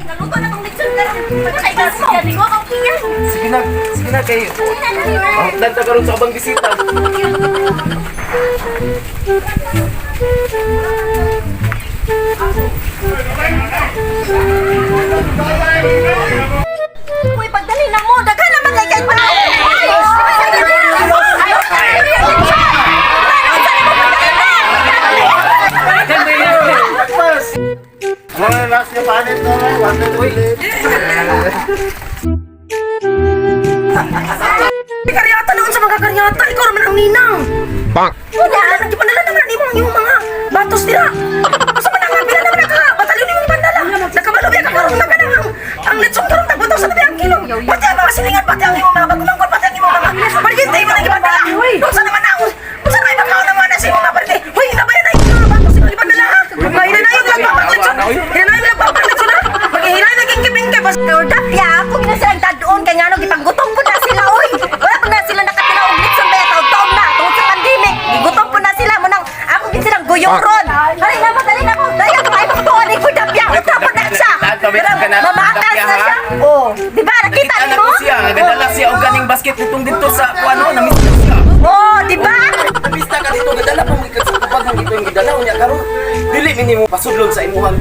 Naluto na tong lechon karon. Pagkaigas mo. Ko ang piyan. Sige na kay. Dali na, dali na. Mahutdan ta karon sa ubang bisita. Uy, pagdali na mo. Daghan naman kay kay tao. Ay, Mga last nga panit no, one two three. Karyata noon sa mga karyata, ikaw naman ang ninang. Bonk. Wala, nagpanala naman ang imong yung mga batos nila. Asa man ang pila naman naka batalyon imong bandala. Nakabalo biya ka karon na kanang ang lechon karon tag 1,000 na ang kilo. Pati ang mga silingan, pati ang imong mga bagumangkon, pati ang imong mga bargente mo nang gibandala. Unsa naman ang unsa naman ipakaon naman na sa imong mga bargente? Hoy, nabayan na yung mga batos imong gibandala ha. Mahinanayon lang pa ang lechon. Hinanayon lang pa ang lechon ha. Maghihinayon naging kibingke basta Tapya, ako gina silang dadoon kay ngano gipanggutom po na sila oy. Wala pa na sila nakatira og litson ba taog-taog na tungod sa pandemic. Gigutom po na sila mo nang ako gid silang guyok ron. Dali na mo, dali na mo. Dali na mo tuon ni Tapya. Unta po na siya. Mamakas na siya. Oh, di ba nakita Nakita nimo? na ko siya, gadala siya og kaning basket nitong dito sa kuano, namiss na siya. Oh, di ba? Namiss na ka dito, gadala pa mo ikag sa tubag ang ito yung gidala unya karon. Dili minimo pasudlon sa imuhang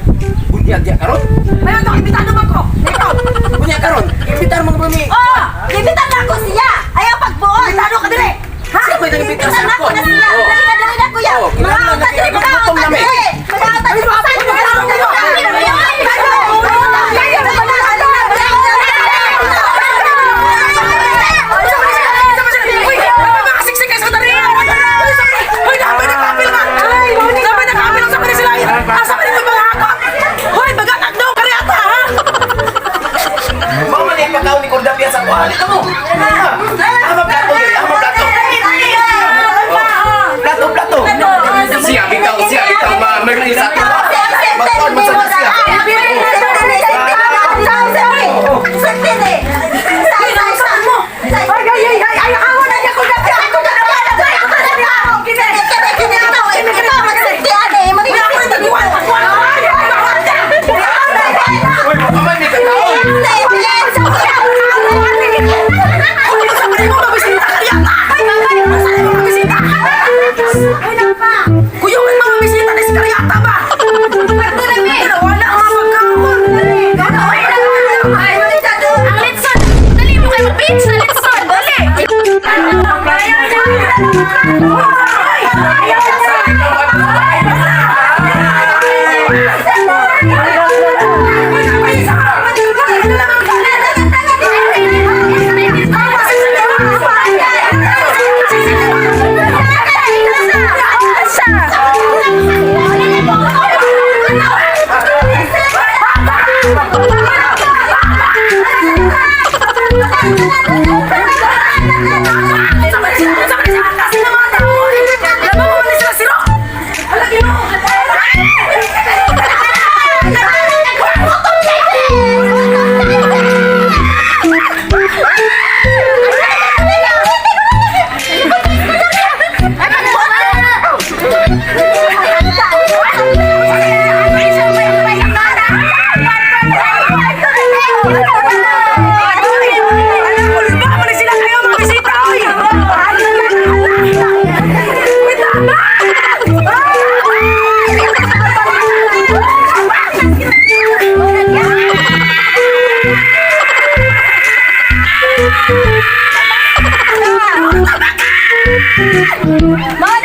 bunyag diya karon. Mayon to imbitado man ko. Ikaw. Unya karon, imbitar mo ba ni? Oh, gimitan na ako siya. Ayaw pagbuot. Imbitado ka dire. Ha? Siya ba'y nangibitan sa Gimitan na ako ako? na siya. Oh. Dali na, dali na, kuya. Oh, kinahanglan na Mga kay mga gutom na, may. Mga Uy, mga siksik kayo sa tari. Uy, napay nakaapil ka. Napay nakaapil ang sabi ni sila. Asa man yung mga hakot? Hoy, bagatag daw karyata ha. Mao man ipakaon ni Cordapia sa kuan. Dito mo. Ama plato diri, ama plato. Plato, plato. Siya bitaw ma may sa ato. Magkuan man sa siya. Ay, ay, ay, ay, ay, ako na niya kung dapat ako na Uy, man ni kataon. Uy, sabi mo mabisita karyata. Sabi mo mabisita. Kuyong ang mga bisita ni si karyata ba? Pero wala ang mga pagkaon. Ang litson! Dali mo kayo bitch! Ang litson! Dali! Mga